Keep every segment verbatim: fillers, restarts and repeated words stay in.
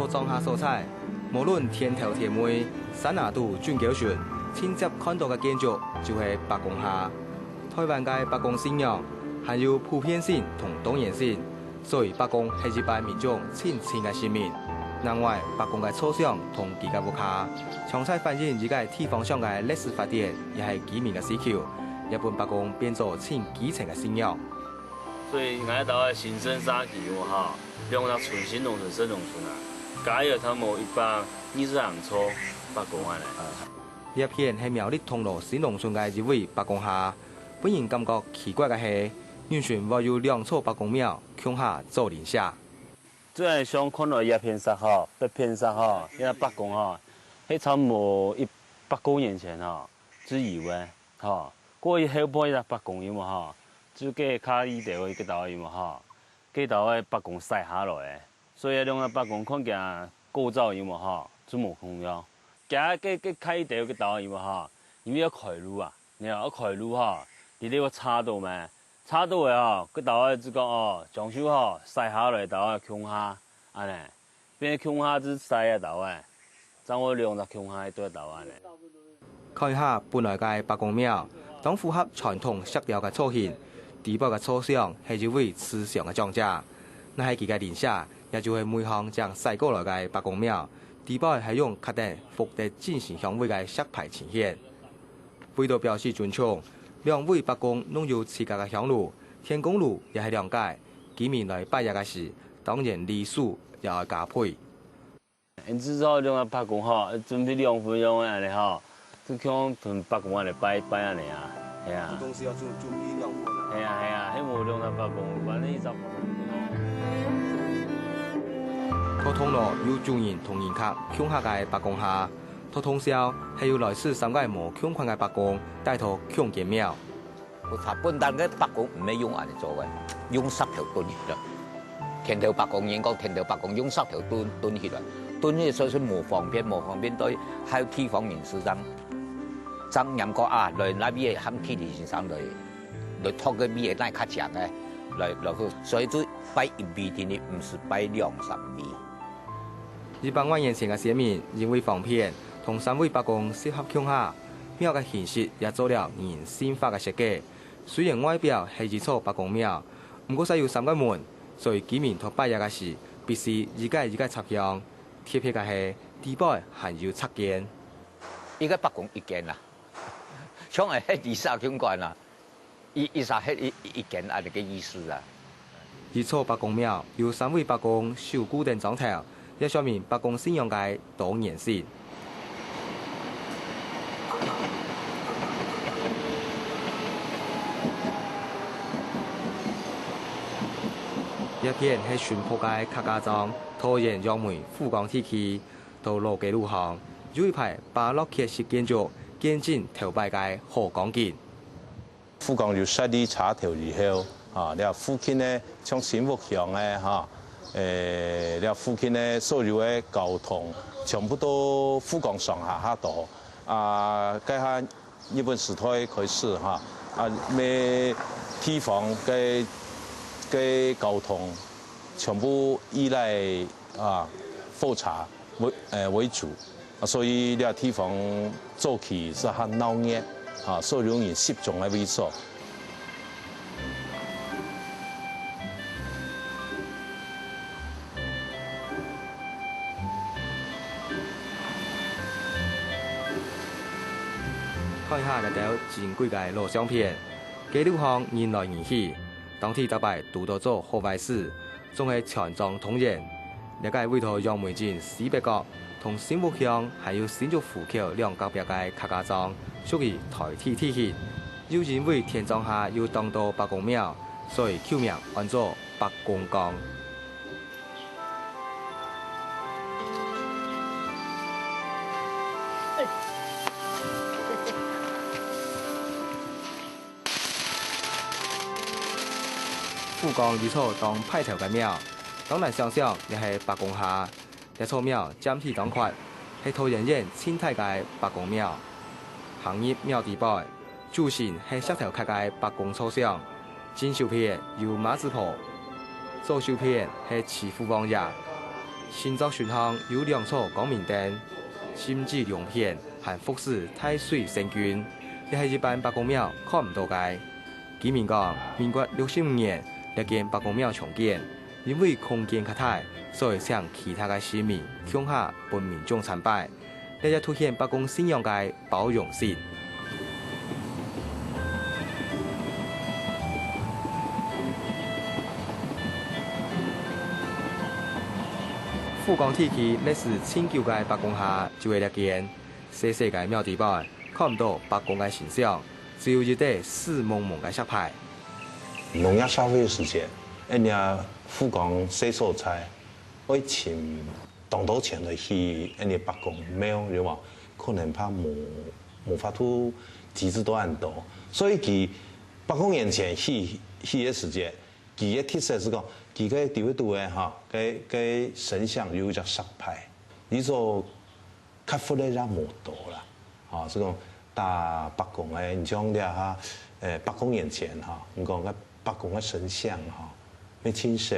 莊下所在，無論田頭田尾、山林肚、圳溝脣，盡接看著个建築就係伯公下。臺灣个伯公信仰，含有普遍性同多元性，所以伯公係一般民眾親近个神明。另外，伯公个坐像同佢个屋下，詳細反映一個地方上个歷史發展，也係居民个需求，也分伯公變做盡基層个信仰。 所以𠊎兜个新生社區有無吼，兩隻村，新農村、新農村啊，加起來差毋多一百二十人坐伯公恁呢。這片係苗栗銅鑼新農村个一位伯公下，分人感覺奇怪个係，人脣會有兩座伯公廟共下做鄰舍。主要像看來這片石吼，北片石吼，這伯公吼，係差毋多一百過年前吼，就有个。 吼，過去後背一隻伯公有無吼，就該較裡背个該兜有無吼，該兜个伯公徙下來个，所以兩隻伯公看起來構造有無吼，就無共樣。該該該較裡背个該兜有無吼，因為愛開路啊，你看愛開路吼，你這會插到咩？插到个吼，該兜个就講哦，將就吼，徙下來兜个共下，恁呢。 變共下就徙啊兜仔，正會兩隻共下對兜仔呢。看下本來个伯公廟，當符合傳統石雕个造型，底背个坐像係一位慈祥个長者，若係佢个鄰舍，也就係每項正徙過來个伯公廟，底背係用刻等福德正神香位个石牌呈現。為著表示尊重，兩位伯公攏有自家个香爐，天公爐也係兩個，居民來拜謁个時， 當然禮數也愛加倍。𫣆至少兩隻伯公吼，準備兩分鐘个恁呢吼，就像分伯公恁呢拜拜恁呢啊，係啊。這東西要準準備兩分啊。係啊係啊，係無兩隻伯公，反正一隻伯公。在銅鑼有眾人同人客共下个伯公下，在銅霄係有來自三個無共款个伯公，戴在共間廟。 𠊎查本旦个伯公毋係用恁呢做个，用石頭墩起來。田頭伯公，人講田頭伯公用石頭墩墩起來，墩起來所以係無方便，無方便對，還有地方人士正正念講啊，來哪位喊地理先生來，來擇个位哪較靚个，來來去，所以就拜一位定定，毋使拜兩三位。 一百外年前个先民因為方便，同三位伯公集合共下，廟个形式也做了人性化个設計。雖然外表係一座伯公廟，毋過煞有三個門，所以居民在拜謁个時，必須一個一個插香。特別个係，底背還有拆間。一個伯公一間啊，像係禮社共款啊。 一一儕歇一一間恁呢个意思啊。一座伯公廟有三位伯公守固定庄頭，也說明伯公信仰个多元性。這片係脣北个客家庄，桃園楊梅富岡地區，在老街路項，有一排巴洛克式建築，見證頭擺个好光景。 富岡有設立車頭以後，啊，這附近呢，像新屋鄉个，哈，誒，這附近呢，所有个交通全部都富岡上下下到。啊，該下日本時代開始，哈，啊，每地方个个交通全部依賴，啊，火車 為，呃，為主。啊，所以這地方早期係較鬧熱，啊，所有人集中个位所。看一下這兜珍貴个老相片，街路項人來人去，當地逐擺堵到做好壞事， 總係全莊動員。這個位在楊梅鎮西北角，同新屋鄉還有新竹湖口兩隔壁个客家庄，屬於台地地形。又因為田莊下有當多伯公廟，所以舊名安做伯公崗。 富岡有座當派頭个廟，當難想像也係伯公下。這座廟佔地當闊，係桃園縣盡大个伯公廟。行入廟底背，主神係石頭刻个伯公坐像，正手片有媽祖婆，左手片係徐福王爺。神桌脣項有兩座光明燈，心際龍片還服侍大水神君，這係一般伯公廟看毋到个。居民講，民國六十五年，這間伯公廟重建，因為空間較大，所以請其他个神明共下分民眾參拜。這也凸顯伯公信仰个包容性。福岡地區歷史盡久个伯公下就係這間，細細个廟底背，看毋到伯公个神像，只有一垤屎濛濛个石牌。農業社會个時節，恁樣福岡細所在，愛尋當多錢來起恁樣伯公廟，有無？可能怕無，無法度集資到恁多。所以佢伯公元前起，起个時節，佢个特色係講，佢个底肚个哈，个，个神像有一隻石牌，你做較忽略也無多啦。吼，係講打伯公个，你像這下，誒，伯公元前哈，你講个伯公个神像哈，乜盡少。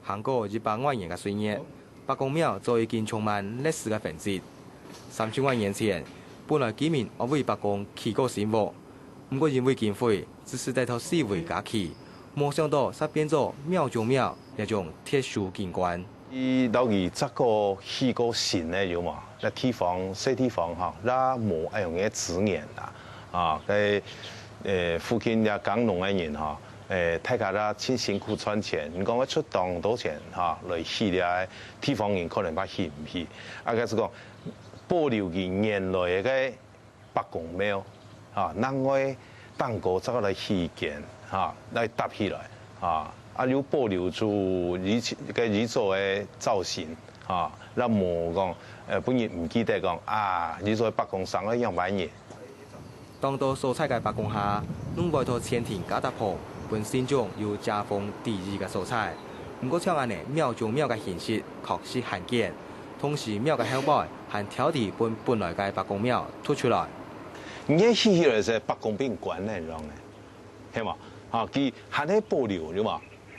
行過一百外年个歲月，伯公廟早已經充滿歷史个痕跡。三千外年前，本來居民愛為伯公起個新屋，毋過因為經費，只使得到四圍家具，無想到煞變做廟中廟這種特殊景觀。佢摎佢這個起個新个有無？這地方，細地方哈，也無恁樣个資源啦。啊，該，呃，附近這耕農个人哈， 誒，大家也盡辛苦賺錢，你講愛出當多錢哈，來起這个地方人可能也起毋起。啊，該係講保留佢原來个伯公廟，哈，另外頂高再來起一間，哈，來搭起來，哈，啊，又保留住以前个以前个造型，哈，也無講，呃，分人毋記得講，啊，以前伯公生个樣般人。 當多所在个伯公下，攏會到前庭加搭棚，分信眾有遮風抵雨个所在。毋過像恁呢廟中廟个形式確實罕見，同時廟个後背還挑地分本來个伯公廟突出來。你看起起來係伯公餅館恁樣个，係無？啊，佢還係保留，有無？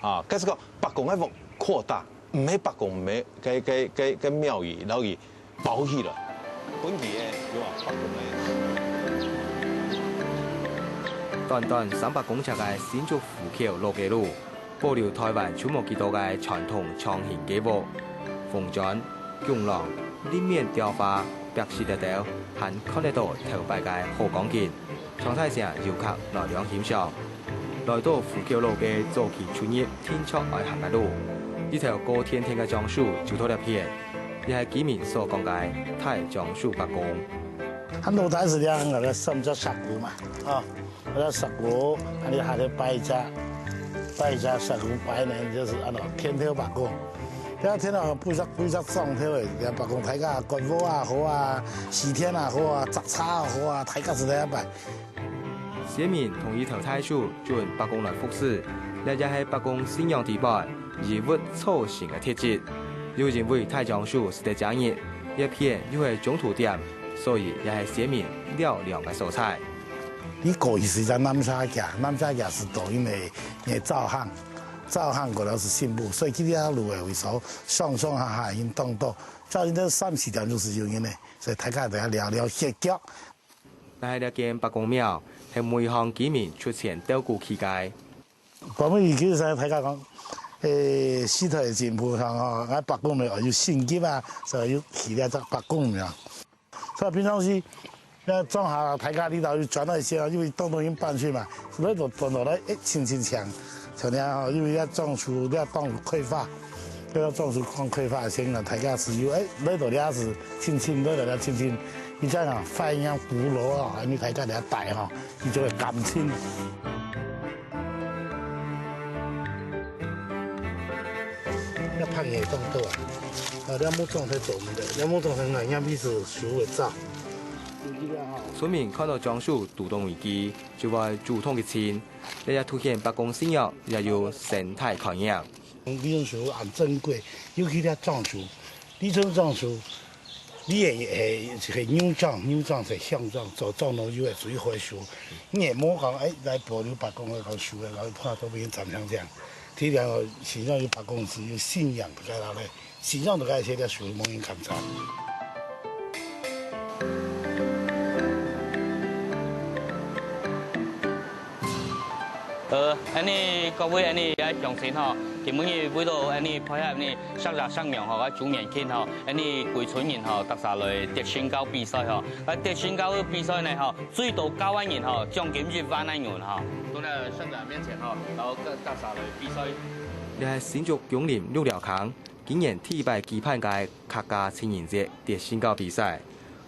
啊，該係講伯公个屋擴大， 毋係伯公廟，个，个，个，个廟宇，摎佢包起來，分佢个，有無？伯公个。短短三百公尺个新竹湖口老街路，保留台灣就無幾多个傳統長形街屋，紅磚、拱廊、立面雕花，壁膣个兜，還看得到頭擺个好光景。 常大勢遊客來這欣賞。來到湖口老街早期出入定著愛行个路，一頭高天天个樟樹就在這片，也係居民所講个大樟樹伯公。啊，老弟係這樣个，三隻石牯嘛，啊，這石牯，啊，你下頭擺一隻，擺一隻石牯擺呢，就係恁樣天頭伯公。這天頭，擺隻，擺隻莊頭个，這伯公大家割禾啊好啊，蒔田啊好啊，摘茶啊好啊，大家係這樣擺。 先民同一頭大樹尊伯公來服侍，這也係伯公信仰底背，以物造神个特質。又因為大樟樹係在遮日，這片又係中途點，所以也係先民尞涼个所在。你過去係在南沙角，南沙角係到因為，因為灶坑，灶坑過來係新埔，所以這條路个位所，上上下下人當多，早晨都三四點鐘係有人个，所以大家都愛尞尞歇腳。 但係這間伯公廟係每項居民出錢鬥鼓起个。伯公廟其實大家講，誒，時代進步上吼，𠊎伯公廟有升級啊，所以有起了隻伯公廟。所以平常時，那莊下大家裡頭有轉來一些，因為當多人搬去嘛，所以就搬落來，誒，親親像，像恁樣吼，因為這樟樹，這當規劃。 這个樟樹講開發先啊，大家係有，誒，來到這係親親，來到這親親，佢這樣懷念古老啊，恁樣大家來帶吼，佢就會感情。這白蟻當多啊，啊，這木樁頭做毋得，這木樁頭啊，人家彼此樹會燥。村民看到樟樹堵到危機，就會主動去清，這也凸顯伯公信仰也有生態概念。 這種樹恁珍貴，尤其這樟樹，這種樟樹，你係，係，係牛樟，牛樟係香樟，做樟腦油係最好个樹。你也莫講，誒，來保留伯公个講樹个，然後怕都變斬香這樣。這兩個形象有伯公是有信仰在那裡。新娘都該寫个書，無人敢摘。呃，恁呢各位恁呢个鄉親吼，今晡日為了恁呢配合恁呢惜爺惜娘吼，个週年慶吼，恁呢歸村人吼，大家來擲身高比賽吼，个擲身高比賽呢吼，最多九萬銀吼，獎金一萬个銀吼。到了惜爺面前吼，然後跟大家來比賽。這係新竹芎林鹿寮鄉， 今年第一擺舉辦个客家情人節擲身高比賽，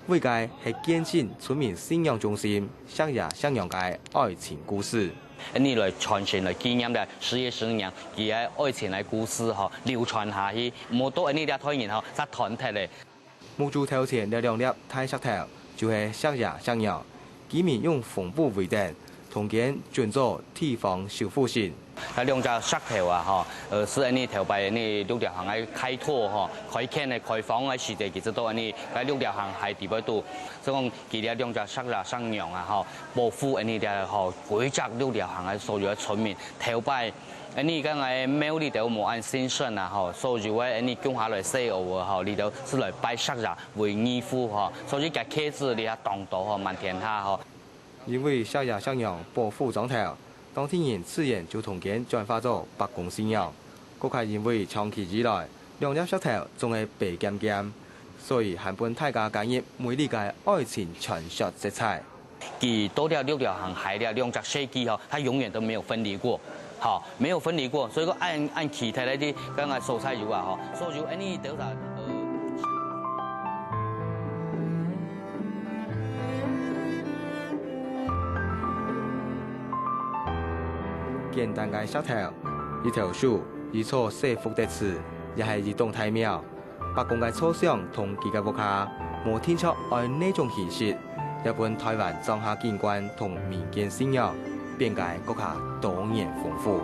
為个係見證村民信仰中心惜爺惜娘个愛情故事。恁呢來傳承來紀念个惜爺惜娘，佢个愛情个故事吼，流傳下去，無到恁呢這代人吼，才斷忒咧。目珠頭前這兩粒大石頭，就係惜爺惜娘。 居民用紅布圍等，同佢準做地方守護神。該兩隻石頭啊，吼，呃，係恁呢頭擺恁呢鹿寮鄉个開拓吼，開墾个開荒个時節，其實都恁呢，該鹿寮鄉海底背肚。所以講，佢這兩隻惜爺惜娘啊，吼，保護恁呢這吼，歸隻鹿寮鄉个所有个村民，頭擺 恁呢，該个廟裡頭無恁興盛啊，吼，所以會恁呢共下來細學个吼，裡頭係來拜惜爺為義父吼，所以佢个契子裡下當多吼，滿天下吼。因為惜爺惜娘保護庄頭，當地人自然就同佢轉化做伯公信仰。過較因為長期以來，兩粒石頭總係白兼兼，所以還分大家加入美麗个愛情傳說色彩。 佢到了鹿寮鄉海了兩隻世紀吼，他永遠都沒有分離過，好，沒有分離過，所以講恁恁奇特个地，剛剛所在有啊吼，所以有恁呢多少，呃，簡單个石頭，一頭樹，一座細福德祠，也係一棟大廟。 伯公个坐像同佢个屋下，無定著愛哪種形式，也分臺灣莊下景觀同民間信仰變个更加多元豐富。